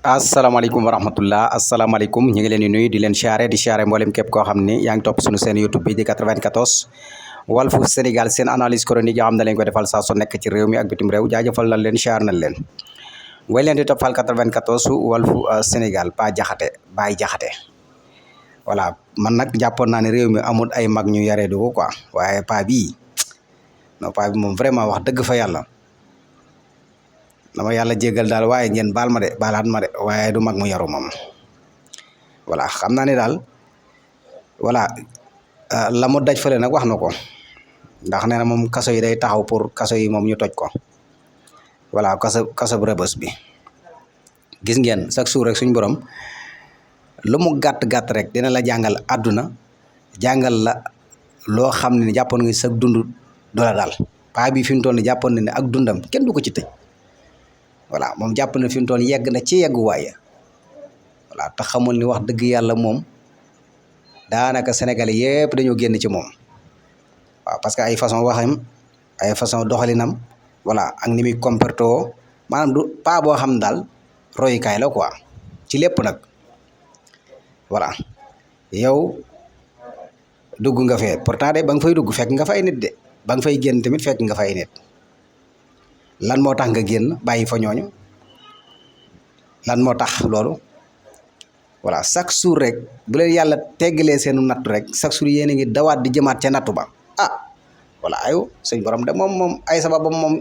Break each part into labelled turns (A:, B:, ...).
A: asalaamaaleykum wa rahmatullah asalaamaaleykum ñu ngi leen di nuyu di leen siyaare mboolem képp koo xam ni yaa ngi topp suñu seen YouTube bi di 94 Walfu Sénégal seen analyse chronique yoo xam ne lañ ko defal saa su nekk ci réew mi ak bitim réew jaajëfal nañ leen siyaar nañ leen way leen di toppal 94 Walfu Sénégal Pa Jaxate Baay Jaxate voilà man nag jàppoon naa ne réew mi amul ay mag ñu yaree du ko quoi waaye pa bii non pa bi moom vraiment wax dëgg fa yàlla dama yàlla jéggal daal waaye ngeen baal ma de baalaat ma de waaye du mag mu yaru moom voilà xam naa ne daal voilà la mu daj fële nag wax na ko ndax nee na moom kaso yi day taxaw pour kaso yi moom ñu toj ko voilà kaso bu Rebeuss bi gis ngeen chaque jour rek suñ borom lu mu gàtt rek dina la jàngal àdduna jàngal la loo xam ne jàppoon nga sa dund doola daal paa bi fi mu toll ni jàppoon na ne ak dundam kenn du ko ci tëj voilà moom jàpp na fi mu toll yegg na ci yeggu waaye voilà te xamul ni wax dëgg yàlla moom daanaka sénégalais yëpp dañoo génn ci moom waaw parce que ay façon waxam ay façon doxalinam voilà ak ni muy comportoo maanaam du pas boo xam daal royukaay la quoi ci lépp nag voilà yow dugg nga fee pourtant de ba nga fay dugg fekk nga fay nit de ba nga fay génn tamit fekk nga fay nit lan moo tax nga génn bàyyi fa ñooñu lan moo tax loolu voilà chaque jour rek bu leen yàlla teggalee seenu nattu rek chaque jour yéen a ngi dawaat di jëmaat ca nattu ba voilà ayo suñ borom de moom ay sababam moom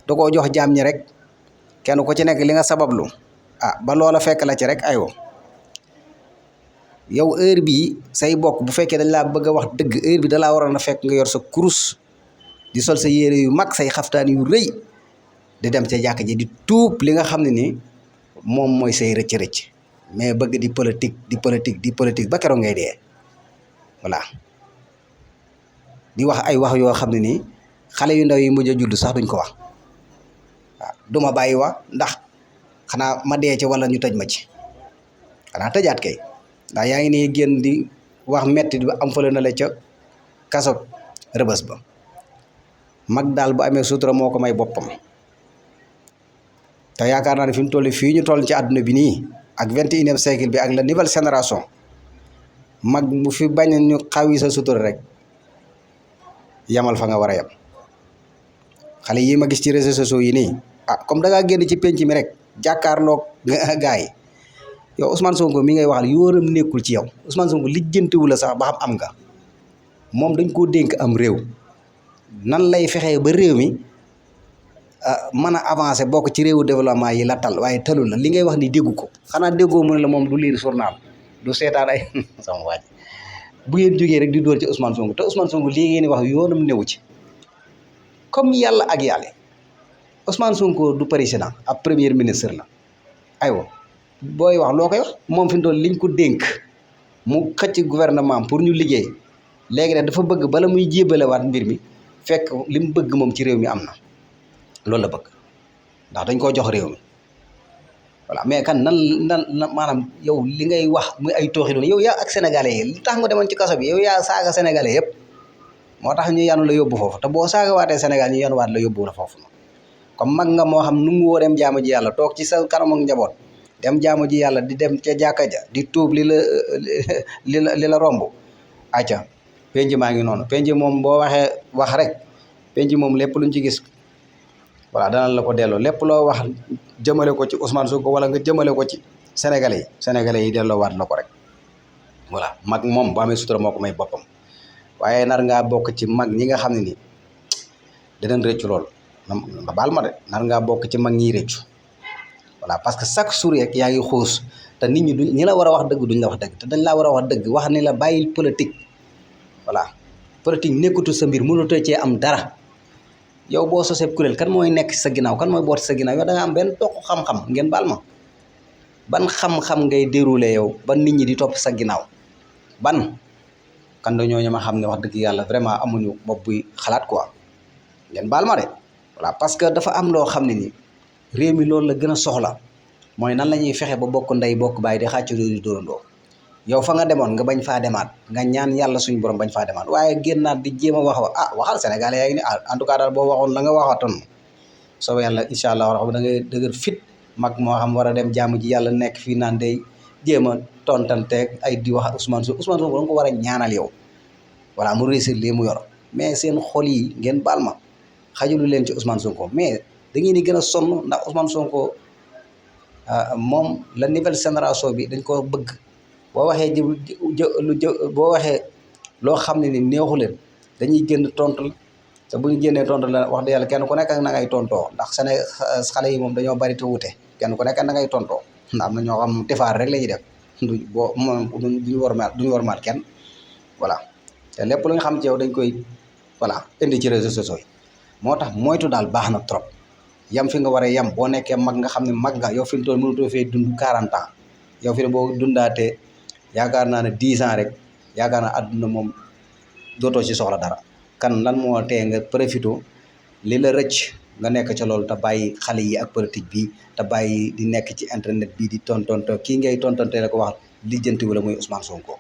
A: da koo jox jaam ñi rek kenn ku ci nekk li nga sabablu ba loola fekk la ci rek ayo yow heure bii say bokk bu fekkee dañ laa bëgg a wax dëgg heure bi da laa waroon a fekk nga yor sa kurus di sol sa yére yu mag say xaftaan yu rëy di dem ca jàkk ji di tuub li nga xam ne ni moom mooy say rëcc-rëcc mais bëgg di politique ba keroog ngay dee voilà di wax ay wax yoo xam ne nii xale yu ndaw yi mujj a judd sax duñ ko wax waaw du ma bàyyi wax ndax xanaa ma dee ci wala ñu tëj ma ci xanaa tëjaat kay ndax yaa ngi nii génn di wax metti di am fële na la ca kaso Rebeuss ba mag daal bu amee sutura moo ko may boppam te yaakaar naa ne fi mu toll fii ñu toll ci àdduna bi nii ak 21e siècle bi ak la nouvelle génération mag bu fi bañ ñu xawi sa sutura rek yamal fa nga war a yem xale yi ma gis ci réseaux sociaux yi nii comme da ngaa génn ci penc mi rek jàkkaarloog gaa yi yow Ousmane Sonko mi ngay waxal yóoram nekkul ci yow Ousmane Sonko lijjantiwu la sax ba xam am nga moom dañ koo dénk am réew nan lay fexee ba réew mi mën a avancer bokk ci réewu développement yi la tal waaye talul la li ngay wax ni déggu ko xanaa déggoo mu ne la moom du lire journal du seetaan ay sama waaj bu ngeen jógee rek di dóor ci Ousmane Sonko te Ousmane Sonko lii ngeen di wax yoonam newu ci comme yàlla ak yàlla Ousmane Sonko du président ab premier ministre la aywa booy wax loo koy wax moom fi mu toll liñ ko dénk mu xëcc gouvernement pour ñu liggéey léegi nag dafa bëgg bala muy jébalewaat mbir mi fekk li mu bëgg moom ci réew mi am na loolu la bëgg ndax dañ koo jox réew mi voilà mais kan nan maanaam yow li ngay wax muy ay tooxi doon yow yaa ak sénégalais yi li tax nga demoon ci kaso bi yow yaa saaga sénégalais yëpp moo tax ñu yanu la yóbbu foofu te boo saaga waatee Sénégal ñu yanuwaat la yóbbu la foofu comme mag nga moo xam nu mu woo dem jaamu ji yàlla toog ci sa kanam ak njaboot dem jaamu ji yàlla di dem ca jàkka ja di tuub li la romb acca penc maa ngi noonu penc moom boo waxee wax rek penc moom lépp luñ ci gis voilà danañ la ko delloo lépp loo wax jëmale ko ci Ousmane Sonko wala nga jëmale ko ci sénégalais yi delloo waat la ko rek voilà mag moom bu amee sutura moo ko may boppam waaye nar ngaa bokk ci mag ñi nga xam ne ni dinañ rëccu loolu nga baal ma de nar ngaa bokk ci mag ñiy rëccu voilà parce que chaque jour rek yaa ngi xuus te nit ñi ñi la war a wax dëgg duñ la wax dëgg te dañ laa war a wax dëgg wax ni la bàyyil politique voilà politique nekkatu sa mbir mënutoo cee am dara yow boo sosee kuréel kan mooy nekk sa ginnaaw kan mooy boot sa ginnaaw yow da nga am benn toq xam-xam ngeen baal ma ban xam-xam ngay déroulé yow ban nit ñi di topp sa ginnaaw ban kan dañoo ñoo ma xam ne wax dëgg yàlla vraiment amuñu bopp buy xalaat quoi ngeen baal ma de voilà parce que dafa am loo xam ne ni réew mi loolu la gën a soxla mooy nan la ñuy fexe ba bokk ndey bokk baay di xàcc di dóorandoo yow fa nga demoon nga bañ faa demaat nga ñaan yàlla suñu borom bañ faa demaat waaye génnaat di jéem a wax waxal sénégalais yaa ngi ni en tout cas daal boo waxoon la nga waxatoon soobee yàlla incha allah da ngay dëgër fit mag moo xam war a dem jàmm ji yàlla nekk fii naan day jéem a tontanteeg ay di wax Ousmane Sonko da nga ko war a ñaanal yow voilà mu réussir lii mu yor mais seen xol yi ngeen baal ma xajulu leen ci Ousmane Sonko mais da ngeen di gën a sonn ndax Ousmane Sonko moom la nouvelle génération bi dañ ko bëgg boo waxee boo waxee loo xam ne ni neexu leen dañuy génn tontu la te bu ñu génnee tontu la wax dëgg yàlla kenn ku nekk ak na ngay tontoo ndax seen xale yi moom dañoo bari te wute kenn ku nekk na ngay tontoo ndax am na ñoo xam tifaar rek la ñuy def duñu war maal kenn voilà te lépp lu nga xam ci yow dañ koy voilà indi ci réseaux sociaux yi moo tax moytu daal baax na trop yam fi nga war a yam boo nekkee mag nga xam ne mag nga yow fi mu toll mënutoo fee dund 40 ans yow fi ne boo dundaatee yaakaar naa ne 10 ans rek yaakaar naa àdduna moom dootoo ci soxla dara kan lan moo tee nga profité li la rëcc nga nekk ca loolu te bàyyi xale yi ak politique bi te bàyyi di nekk ci internet bi di tontonto kii ngay tontante la ko wax lijjanti wala muy Ousmane Sonko